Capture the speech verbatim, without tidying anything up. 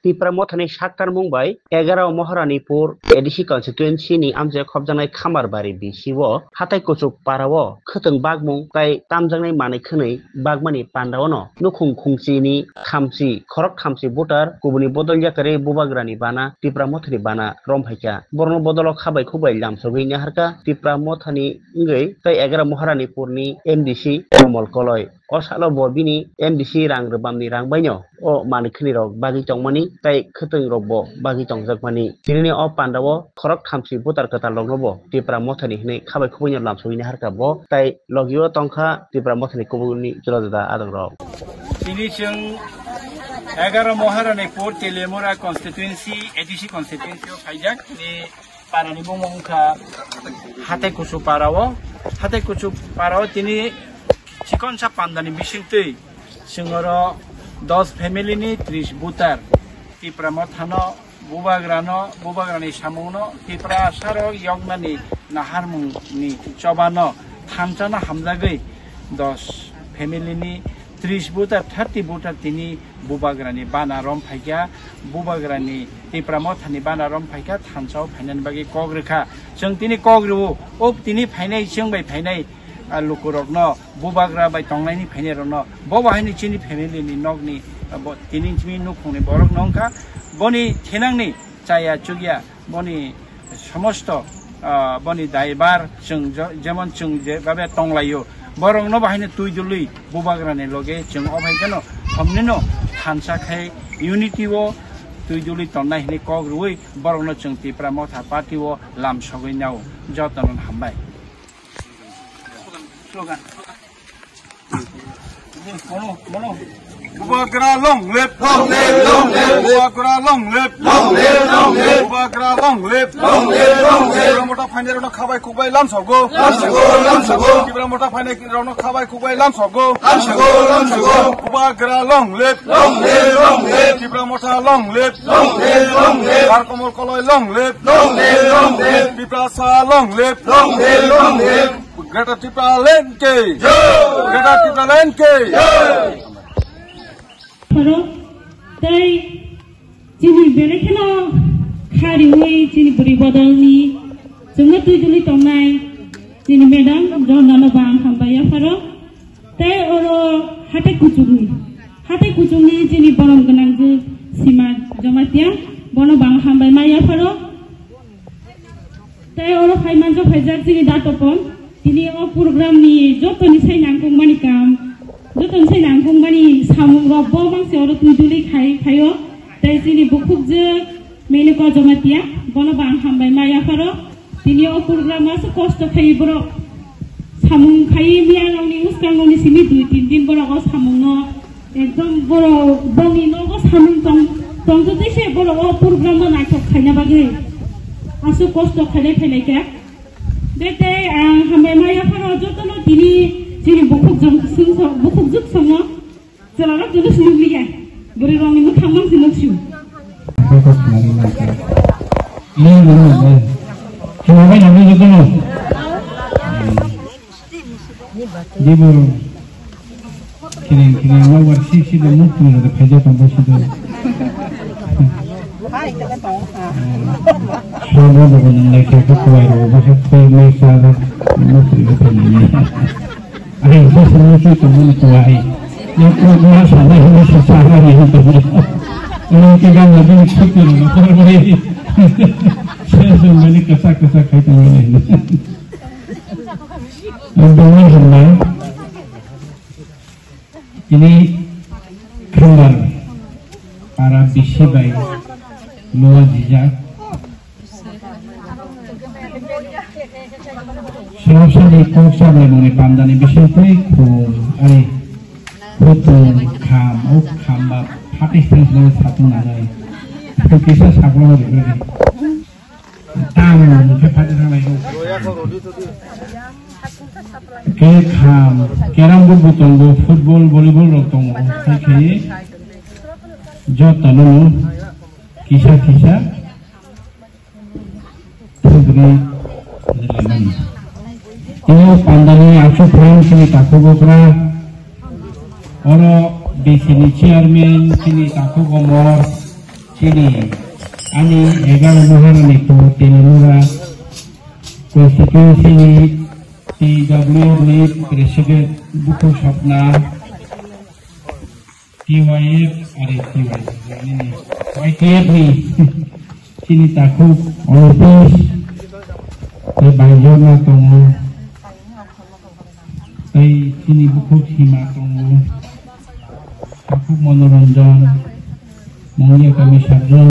Tipra Mothani saktarmung bai egaroh Moharanipur A D C constituency ni amchai khopjaknai Khambarbari B C o hatai kuchuk para o khwtwng bakmung tai tamjaknai manwi khwnwi bakmani panda o no nukhung khungchi ni thamchi khorok thamchi voter kubuni bodol yakarwi bubagra ni bana Tipra Mothani bana rom phaikha. Borokno bodol o khabai khukbai lamsogwi naharkha Tipra Mothani wngwi tai egaroh Moharanipur ni M D C Komol Koloi. O salo bo bini M D C rang rwbamni rang baino o manwi khwnwi rok bagwi tongmani tai khwtwng rok bo bagwi tongjakmani. Tinini o panda o khorok thamchi voter kwtal rokno bo Tipra Mothani hwnwi khabai khubui no lamsogwi naharkha bo tai logi o tongkha Tipra Mothani kubuni juda juda adong rok. Tini chwng egaroh Moharanipur Teliamura constituency, A D C constituency o phaijak ni parani bumung wngkha Hatai Kuchu para o. Hatai Kuchu para o tini chikonsa pandani bisingtwi chwng oro dos family ni tris voter Tipra Mothano, bubagrano, bubagrani samungno, Tiprasarok yoknani naharmungni chobano thansa no hamjagwi dos family ni tris voter, thirty voter tini bubagrani bana rom phaikha, bubagrani Tipra Mothani bana rom phaikha, thansa o phainani bagwi kok rwkha. Chwng tini kok rwo, o tini phainai, chwng bai phainai, ah, lukurokno, bubagra bai tongnaini phainairokno, bo bo haino chini family ni nokni, ah, bo tini chini nukhungni borokno wngkha, boni thinangni chaya chukya, boni somosto, ah, boni daibar chwng jo-, jemon chwng je babe tonglaio, borokno bo haino twi dului bubagrani loge chwng o hai kheno thomnino thansa khai unity o twi dului tonnai hinwi kok rwui borokno chwng Tipra Motha Party o lam sogwi nao. Jotono hambai. Slogan. Bubagra long live. Long live, long live. Bubagra long live. Long live, long live. Bubagra long live. Long live, long live. Tipra Motha phainairokno khabai khukbai lamsogo. Lamsogo, lamsogo. Tipra Motha phainairokno khabai khukbai lamsogo. Lamsogo, lamsogo. Bubagra long live. Long live, long live. Tipra Motha long live. Long live, long live. Komol Koloi long live. Long live, long live. Tiprasa long live. Long live, long live. Greater Tipraland ki jai! Greater Tipraland ki jai! Pharo, tei chini belai kheno kha riwi chini bwrwi bodolni chwngno twi dului tongnai chini madam Jondano bang hambai yapharo. Tei oro hatai kuchukni, hatai kuchukni chini borom gwnang je Sima Jamatia, bono bang hambai ma yapharo. Tei oro phai manjak phaijak chini da Topon. Tini o program ni jotoni sai nangkukmani kam, jotoni sai nangkukmani samung rok bo mangse oro twi dului khai, khaio. Tei chini bukhukjwk Meneko Jamatia, bono bang hambai ma yapharo. Tini o program o aswk kosto khai borok samung khai miya rokni uskango ni simi dui tin din borok o samung no Ekdom borok bongni nogo samung tong, tongtwtwi se borok o program no naithok khaina bagwi aswk kosto khainai phailaikha. Betei ang hambai ma yapharo jotono tini chini bukhuk jwk songno, bukhuk jwk songno chwlarok joto se nukliya. Bwrwi rokni mwkhang mang se nuksio. Hambai nangwi jotono. Dibo kiring kiring ma war si si do muk tu do phaja tong bo si do. Sobo bo nang lai kha kuwai ro bo se koi mai sa do muk tu do phaja ni. Ai bo se muk tu do kuwai. Ni ko ma sa na ni sa sa na ni to. Ni ke ga na ni chuti ro ko ni. Se se mani kasa kasa khai ta ni. Ang tongwi hwnba, tini Khambar para bisi bai luwa jijak. Sorosani kok sablaimungni pandani bisingtwi khum, ari, khutung, kham, o khamba, phatis tris bai satung nanai. Kisa sakno rwgwi. Tamo hwnkhe phaidi thanglaio. Khe kham, carrom board bo tongo, football, volleyball rok tongo. Hai khe jotono kisa kisa thwgwi laimani. Tini pandani aswk phan chini takhuk okra, oro B C ni chairman chini takhuk omor, Chini ani egaroh Maharani ko Telimura constituency ni T W ni president Bukhuk Sokna, T Y F, are T Y F, Y T F ni chini takhuk office tei baijorna tongo, tei chini bukhuk sima tongo, takhuk Monoranjan, Mongia kami sabjak.